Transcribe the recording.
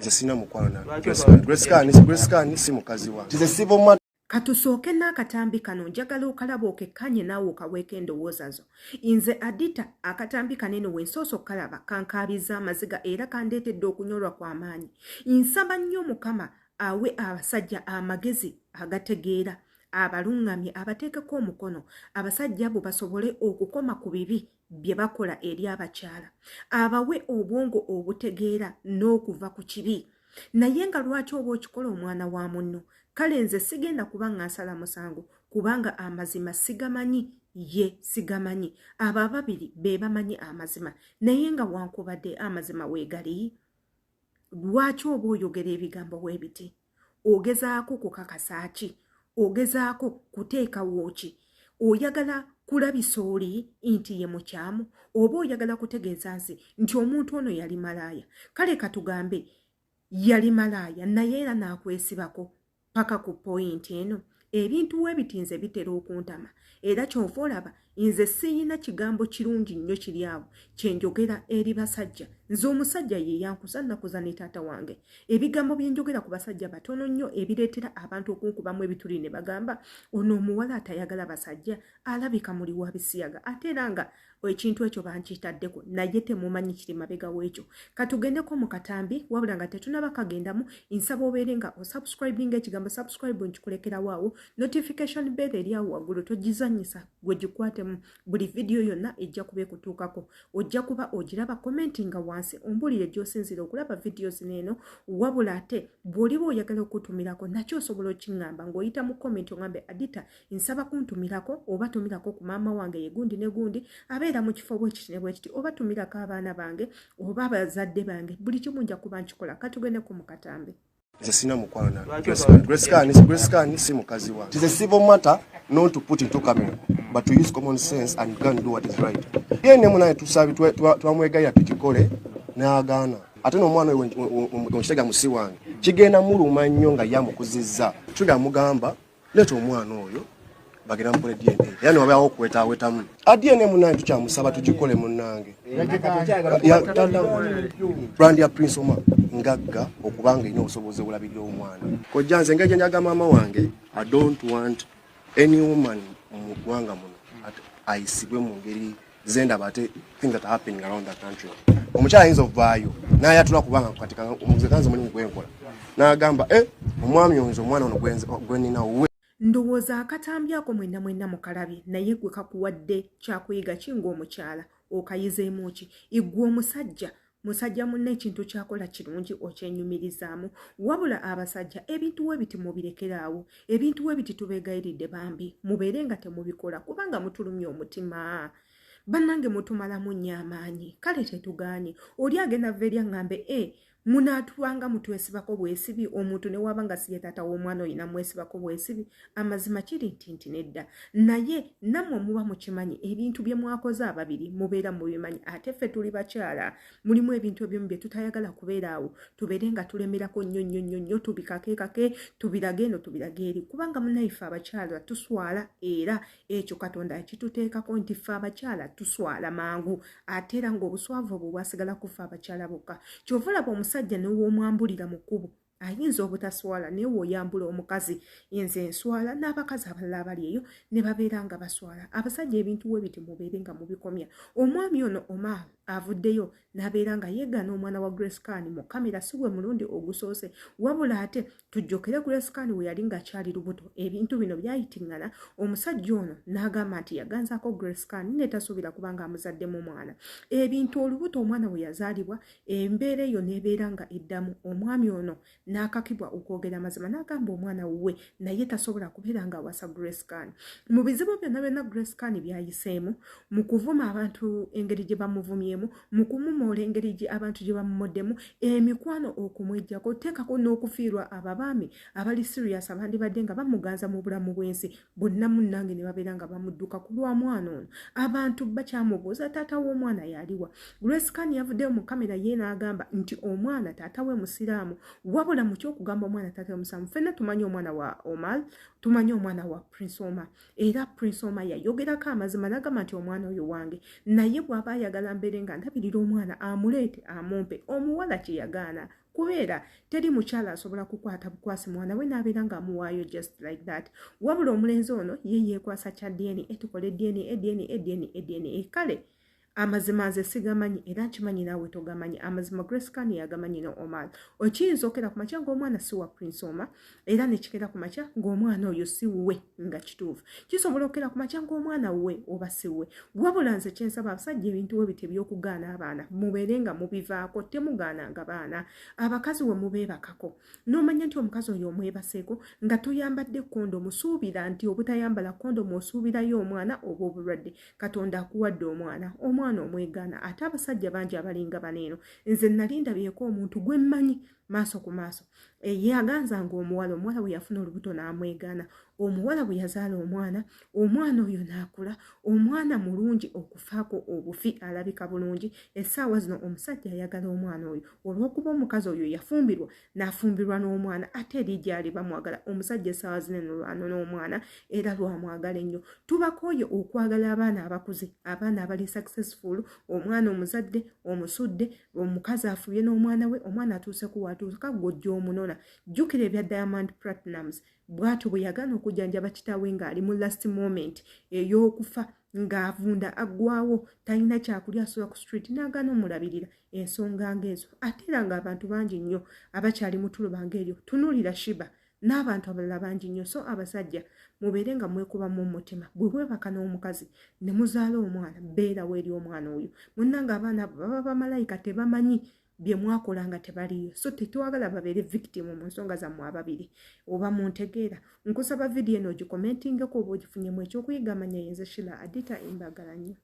Nze sina mukwano na Grace Khan, si mukazi wange. It is a civil matter. Katusooke n'akatambi kano, njagala okalaba okekkanye naawe okaweeko endowooza zo. Nze Adita, akatambi kanene wensoose okukalaba kankaabiza amaziga era kandeetedde okunyolwa kw'amaanyi. Nsaba nnyo Mukama awe abasajja amagezi agategeera, abaluŋŋamye, abateekeko omukono, abasajja abo basobole okukoma ku bibi bye bakola eri abakyala, abawe obwongo obutegeera n'okuva ku kibi. Naye nga lwaki oba okikola omwana wa munno? Kale nze sigenda kuba nga nsala musango kubanga amazima sigamanyi, ye sigamanyi, abo ababiri be bamanyi amazima. Naye nga wankubadde amazima weegali, lwaki oba oyogera ebigambo bwe biti? Ogezaako kukakasa ki? Ogezaako kuteekawo ki? Oyagala kulabisa oli nti ye mukyamu oba oyagala kutegeeza nsi nti omuntu ono yali malaaya? Kale katugambe yali malaaya, naye era n'akwesibako paka ku point eno. Ebintu weebitinze bitera okuntama, era kyova olaba nze siyina kigambo kirungi nnyo kiri awo kyenjogera eri basajja. Nze omusajja ye yankuza, nakuza ne taata wange. Ebigambo byenjogera ku basajja batono nnyo ebireetera abantu okunkubamu ebituli ne bagamba, "Ono omuwala atayagala basajja alabika muli wa bisiyaga." Ate era nga ekintu ekyo bankitaddeko, naye temumanyi kiri mabega w'ekyo. Katugendeko mu katambi. Wabula nga tetunaba kagendamu, nsaba obeere nga osubscribinga. Ekigambo subscribe nkikulekerawo awo, notification bell eri awo waggulu togizanyisa, gwe gikwatemu. Buli vidiyo yonna ejja kuba ekutuukako, ojja kuba ogiraba. Commenti nga wansi ombulire gy'osinziira okulaba vidiyo zino eno. Wabula ate bw'oliba oyagala okutumirako nakyo osobola okiŋŋamba ng'oyita mu comment, oŋambe, "Adita, nsaba kuntumirako," oba tumirako ku maama wange ye gundi ne gundi abeera mu kifo bwekiti ne bwekiti, oba tumirako abaana bange oba abazadde bange. Buli kimu nja kuba nkikola. Katugendeko mu katambi. Nze sina mukwano na Grace Khan, si mukazi wange. It is a civil matter not to put into camera, but to use common sense and go and do what is right. Ye ne munaye tusabi twamwegayira tukikole n'agaana. Ate n'omwana oyo omukitega musi wange kigenda muluma nnyo nga ye amukuzizza. Tugenda mugamba, "Leeta omwana oyo bagenda mukole DNA," era ne wabeerawo okwetaawetamu. A DNA munnange tukyamusaba tugikole munnange. Brand ya Prince Omar ngagga okubanga erina obusobozi obulabirira omwana. Kojja, nze engeri gye njaga maama wange, I don't want any woman mu ggwanga muno ayisibwe mu ngeri zendaba ate things that are happening around the country. Omukyala ayinza ovaayo n'ayatula kubanga kati nze kanze omulimu gwenkola n'agamba, "Eh, omwami onze omwana ono gwenina we." Ndowooza akatambi ako mwenna mwenna mukalabye, naye gwe kakuwadde kyakuyiga ki ng'omukyala? Okayizeemu ki? Igwe omusajja, musajja munna ekintu kyakola kirungi okyenyumirizaamu. Wabula abasajja, ebintu webiti mubirekeraawo. Ebintu webiti tubeegayiridde bambi, mubeere nga temubikola kubanga mutulumya omutima. Bannange, mutumalamu nnyo amaanyi. Kale tetugaanye oli agenda va eri aŋŋambe, "E, munaatubanga mutwesibako bwesibi." Omuntu ne waba nga siye taata w'omwana oyina mwesibako bwesibi? Amazima kiri nti nedda, naye nammwe muba mukimanyi ebintu bye mwakoze ababiri, mubeera mubimanyi. Ate ffe tuli bakyala, mulimu ebintu ebimu bye tutayagala kubeera awo tubeere nga tulemerako nnyo nnyo nnyo nnyo, tubikakeekake, tubirage eno, tubirage eri, kubanga munnayiffe abakyala tuswala, era ekyo Katonda akituteekako nti ffe abakyala tuswala mangu, ate era ng'obuswavu obwo bwasigala kufa abakyala bokka. Kyova olaba omusajja new'omwambulira mu kkubo ayinza obutaswala, naye w'oyambula omukazi, nze nswala n'abakazi abalala abali eyo ne babeera nga baswala. Abasajja, ebintu we biti mubeere nga mubikomya. Omwami ono Omar avuddeyo n'abeera nga yeegaana omwana wa Grace Khan mu kamera, si gwe mulundi ogusoose. Wabula ate tujjukire Grace Khan we yali ng'akyali lubuto, ebintu bino byayitiŋŋana, omusajja ono n'agamba nti yaganzaako Grace Khan ne tasuubira kubanga amuzaddemu mwana. Ebintu olubuto, omwana bwe yazaalibwa, embeera eyo n'ebeera nga eddamu, omwami ono n'akakibwa okwogera amazima n'agamba omwana wuwe, naye tasobola kubeera nga awasa Grace Khan. Mu bizibu byonna byonna Grace Khan byayiseemu, mu kuvuma abantu engeri gye bamuvumyemu, mu kumumoola engeri gye abantu gye bamumoddemu, emikwano okumwejjako, teekako n'okufiirwa ababaami abali serious abandibadde nga bamuganza mu bulamu bw'ensi bonna, munnange ne babeera nga bamudduka ku lwa mwana ono. Abantu bakyamubuuza taata w'omwana yaliwa. Grace Khan yavuddeyo mu kamera ye n'agamba nti omwana taata we musiraamu. Wabula mu kyokugamba omwana taata we musiraamu, ffenna tumanyi omwana wa Omar, tumanyi omwana wa Prince Omar, era Prince Omar yayogerako amazima n'agamba nti omwana oyo wange, naye bw'aba ayagala mbeere nga ndabirira omwana amuleete amumpe. Omuwala kye yagaana. Kubeera teri mukyala asobola kukwata bukwasi mwana we n'abeera ng'amuwaayo just like that. Wabula omulenzi ono ye yeekwasa kya DNA, tukole DNA, DNA, DNA, DNA. Kale amazima nze sigamanyi, era nkimanyi naawe togamanyi. Amazima Grace Khan yagamanyi ne Omar. Okiyinza okera ku makya ng'omwana si wa Prince Omar, era nekikera ku makya ng'omwana oyo si wuwe nga kituufu. Kisobola okukera ku makya ng'omwana wuwe oba si wuwe. Wabula nze kyensaba abasajja, ebintu we biti ebyokugaana abaana mubeere nga mubivaako, temugaananga baana. Abakazi we mubeebakako n'omanya nti omukazi oyo omwebaseeko nga toyambadde kondomu, suubira nti obutayambala kondomu osuubirayo omwana oba obulwadde. Katonda akuwadde omwana, omwana omwegaana. Ate abasajja bangi abalinga baneeno. Nze nali ndabyeko omuntu gwe mmanyi maaso ku maaso eyaganzanga omuwala. Omuwala bwe yafuna olubuto n'amwegaana. Omuwala bwe yazaala omwana, omwana oyo n'akula, omwana mulungi okufaako obufi, alabika bulungi. Essaawa zino omusajja ayagala omwana oyo olw'okuba omukazi oyo yafumbirwa, n'afumbirwa n'omwana, ate eri gyali bamwagala. Omusajja essaawa zino eno lwano n'omwana era lwamwagala ennyo. Tubakooye okwagala abaana abakuze, abaana abali successful. Omwana omuzadde omusudde, omukazi afubye n'omwana we, omwana atuuse ku watuuka, gw'ojja omunona. Jjukira ebya Diamond Platnumz, bw'atyo bwe yagaana okujjanjaba kitaawe ng'ali mu last moment ey'okufa, ng'avunda aggwawo, talina kyakulya, asula ku street, n'agaana omulabirira. Ensonga ng'ezo, ate era ng'abantu bangi nnyo abakyali mu tuluba ng'eryo. Tunuulira Sheebah n'abantu abalala bangi nnyo. So abasajja, mubeere nga mwekubamu omutima. Bwe bwebaka n'omukazi ne muzaala omwana, beerawo eri omwana oyo. Munnanga, abaana abo baba bamalayika, tebamanyi bye mwakola nga tebaliyo, so tetwagala babeere victim mu nsonga zammwe ababiri. Oba muntegeera? Nkusaba vidiyo eno ogicommentingeko oba ogifunyemu ekyokuyiga. Manya yenze Shila Adita, embagala nnyo.